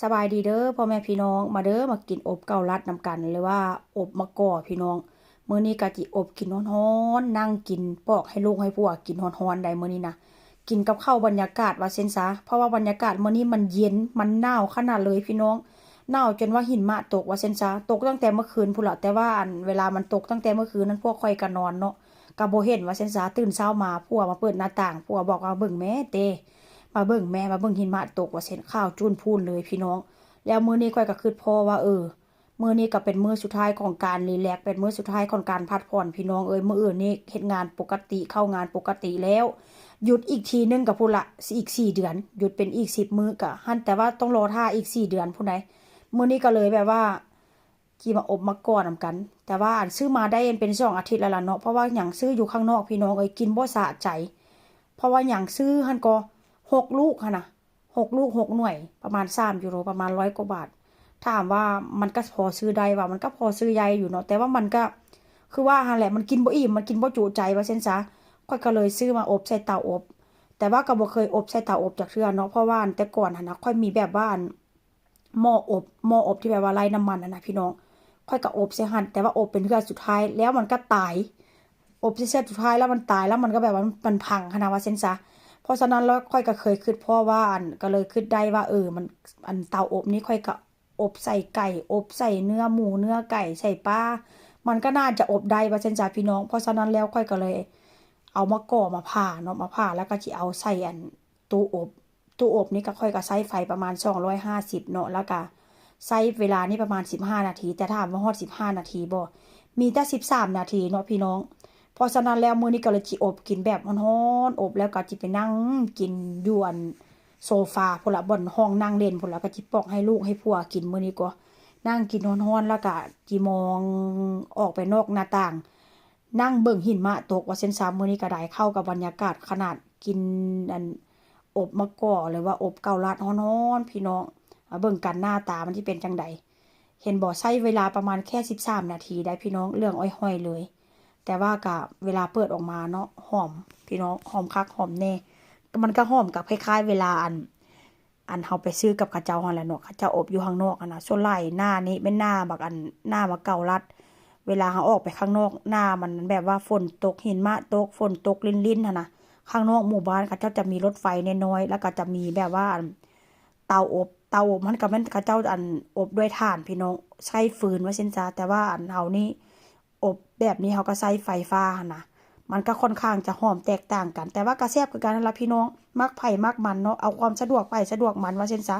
ສະບາຍດີເດີພໍ່ແມ່ພີ່ນ້ອງ ມາເດີ ມາກິນອົບເກົາລັດນຳກັນ ຫຼືວ່າອົບໝາກກໍພີ່ນ້ອງ. ມື້ນີ້ກໍຊິອົບກິນຮ້ອນໆ ນັ່ງກິນປອກໃຫ້ລູກໃຫ້ຜົວກິນຮ້ອນໆ ໄດ໋ມື້ນີ້ນະ. ກິນກັບເຂົ້າບັນຍາກາດວ່າຊັ້ນຊະ ເພາະວ່າບັນຍາກາດມື້ນີ້ມັນເຢັນ ມັນໜາວຂະໜາດເລີຍພີ່ນ້ອງ ໜາວຈົນວ່າຫິນມະຕົກວ່າຊັ້ນຊະ. ຕົກຕັ້ງແຕ່ເມື່ອຄືນພຸ້ນລະ ແຕ່ວ່າອັນເວລາມັນຕົກຕັ້ງແຕ່ເມື່ອຄືນນັ້ນ ພວກຂ້ອຍກໍນອນເນາະ ກໍບໍ່ເຫັນວ່າຊັ້ນຊະ. ຕື່ນເຊົ້າມາຜົວມາເປີດໜ້າຕ່າງ ຜົວບອກວ່າ ເບິ່ງແມ່ເຕ້ ມາເບິ່ງແມ່ ມາເບິ່ງຫິນມະຕົກວ່າຊັ້ນ ຂາວຈູ້ນພູນເລີຍພີ່ນ້ອງ. ແລ້ວມື້ນີ້ຂ້ອຍກໍຄິດພໍ້ວ່າ ເອີ ມື້ນີ້ກໍເປັນມື້ສຸດທ້າຍຂອງການຣີແລັກ ເປັນມື້ສຸດທ້າຍຂອງການພັກຜ່ອນພີ່ນ້ອງເອີຍ. ມື້ອື່ນນີ້ເຮັດງານປົກກະຕິ ເຂົ້າງານປົກກະຕິແລ້ວ ຢຸດອີກທີໜຶ່ງກໍພຸ້ນລະ ອີກສີ່ເດືອນ ຢຸດເປັນອີກສິບມື້ ກໍຫັ້ນ ແຕ່ວ່າຕ້ອງລໍຖ້າອີກສີ່ເດືອນພຸ້ນໃດ໋. ມື້ນີ້ກໍເລີຍແບບວ່າ ຊິມາອົບໝາກກໍນຳກັນ ແຕ່ວ່າອັນຊື້ມາໄດ້ເປັນສອງອາທິດແລ້ວລະເນາະ. ເພາະວ່າຫຍັງ ຊື້ຢູ່ຂ້າງນອກພີ່ນ້ອງເອີຍ ກິນບໍ່ສະໃຈ. ເພາະວ່າຫຍັງ ຊື້ຫັ້ນກໍຫົກລູກຫັ້ນນະ ຫົກລູກຫົກໜ່ວຍ ປະມານສາມຢູໂຣ ປະມານຮ້ອຍກວ່າບາດ. ຖາມວ່າມັນກໍພໍຊື້ໄດ້ຫວາ ມັນກໍພໍຊື້ໄດ້ຢູ່ເນາະ ແຕ່ວ່າມັນກໍຄືວ່າຫັ້ນແຫຼະ ມັນກິນບໍ່ອີ່ມ ມັນກິນບໍ່ຈຸໃຈວ່າຊັ້ນຊະ. ຂ້ອຍກໍເລີຍຊື້ມາອົບໃສ່ເຕົາອົບ ແຕ່ວ່າກໍບໍ່ເຄີຍອົບໃສ່ເຕົາອົບຈັກເທື່ອເນາະ ເພາະວ່າອັນແຕ່ກ່ອນຫັ້ນນະ ຂ້ອຍມີແບບວ່າອັນ ໝໍ້ອົບ ໝໍ້ອົບທີ່ແບບວ່າໄລ່ນ້ຳມັນຫັ້ນນະພີ່ນ້ອງ ຂ້ອຍກໍອົບໃສ່ຫັ້ນ ແຕ່ວ່າອົບເປັນເທື່ອສຸດທ້າຍ ແລ້ວມັນກໍຕາຍ ອົບໃສ່ເທື່ອສຸດທ້າຍແລ້ວມັນຕາຍ ແລ້ວມັນກໍແບບວ່າມັນພັງຫັ້ນນະວ່າຊັ້ນຊະ. ເພາະສະນັ້ນແລ້ວຂ້ອຍກໍເຄີຍຄິດພໍ້ວ່າ ອັນ ກໍເລີຍຄິດໄດ້ວ່າ ເອີ ມັນ ອັນເຕົາອົບນີ້ຂ້ອຍກໍອົບໃສ່ໄກ່ ອົບໃສ່ເນື້ອໝູເນື້ອໄກ່ ໃສ່ປາ ມັນກໍໜ້າຈະອົບໄດ້ວ່າຊັ້ນຊະພີ່ນ້ອງ. ເພາະສະນັ້ນແລ້ວຂ້ອຍກໍເລີຍເອົາໝາກກໍມາຜ່າເນາະ ມາຜ່າແລ້ວກໍຊິເອົາໃສ່ອັນ ຕູ້ອົບ ຕູ້ອົບນີ້ກໍຂ້ອຍກໍໃຊ້ໄຟປະມານສອງຮ້ອຍຫ້າສິບເນາະ ແລ້ວກໍໃຊ້ເວລານີ້ປະມານສິບຫ້ານາທີ. ແຕ່ຖາມວ່າຮອດສິບຫ້ານາທີບໍ່ ມີແຕ່ສິບສາມນາທີເນາະພີ່ນ້ອງ. ເພາະສະນັ້ນແລ້ວມື້ນີ້ກໍເລີຍຊິອົບກິນແບບຮ້ອນໆ ອົບແລ້ວກໍຊິໄປນັ່ງກິນຢູ່ອັນໂຊຟາພຸ້ນລະ ບ່ອນຫ້ອງນັ່ງຫຼິ້ນພຸ້ນລະ ກໍຊິປອກໃຫ້ລູກໃຫ້ຜົວກິນ. ມື້ນີ້ກໍນັ່ງກິນຮ້ອນໆ ແລ້ວກໍຊິມອງອອກໄປນອກໜ້າຕ່າງ ນັ່ງເບິ່ງຫິນມະຕົກວ່າຊັ້ນຊະ. ມື້ນີ້ກໍໄດ້ເຂົ້າກັບບັນຍາກາດຂະໜາດ ກິນອັນອົບໝາກກໍ ຫຼືວ່າອົບເກົາລັດຮ້ອນໆ ພີ່ນ້ອງ ມາເບິ່ງກັນໜ້າຕາມັນຊິເປັນຈັ່ງໃດ. ເຫັນບໍ່ ໃຊ້ເວລາປະມານແຄ່ສິບສາມນາທີໄດ໋ພີ່ນ້ອງ ເຫຼືອງອ້ອຍຫອຍເລີຍ. ແຕ່ວ່າກໍເວລາເປີດອອກມາເນາະ ຫອມພີ່ນ້ອງ ຫອມຄັກຫອມແນ່. ມັນກໍຫອມກັບຄ້າຍໆເວລາອັນ ອັນເຮົາໄປຊື້ກັບເຂົາເຈົ້າຫັ້ນແຫຼະເນາະ ເຂົາເຈົ້າອົບຢູ່ຂ້າງນອກຫັ້ນນະ. ສ່ວນຫຼາຍໜ້ານີ້ແມ່ນໜ້າບັກອັນ ໜ້າໝາກເກົາລັດ ເວລາເຮົາອອກໄປຂ້າງນອກ ໜ້າມັນແບບວ່າຝົນຕົກ ຫິນມະຕົກ ຝົນຕົກລິນໆຫັ້ນນະ ຂ້າງນອກໝູ່ບ້ານເຂົາເຈົ້າຈະມີລົດໄຟນ້ອຍໆ ແລ້ວກໍຈະມີແບບວ່າອັນເຕົາອົບ ເຕົາອົບຫັ້ນກໍແມ່ນເຂົາເຈົ້າອັນອົບດ້ວຍຖ່ານພີ່ນ້ອງ ໃຊ້ຟືນວ່າຊັ້ນຊະ. ແຕ່ວ່າອັນເຮົານີ້ ອົບແບບນີ້ເຮົາກໍໃຊ້ໄຟຟ້າຫັ້ນນະ ມັນກໍຄ່ອນຂ້າງຈະຫອມແຕກຕ່າງກັນ ແຕ່ວ່າກໍແຊບຄືກັນຫັ້ນລະພີ່ນ້ອງ ມັກໃຜມັກມັນເນາະ ເອົາຄວາມສະດວກໃຜສະດວກມັນວ່າຊັ້ນຊະ.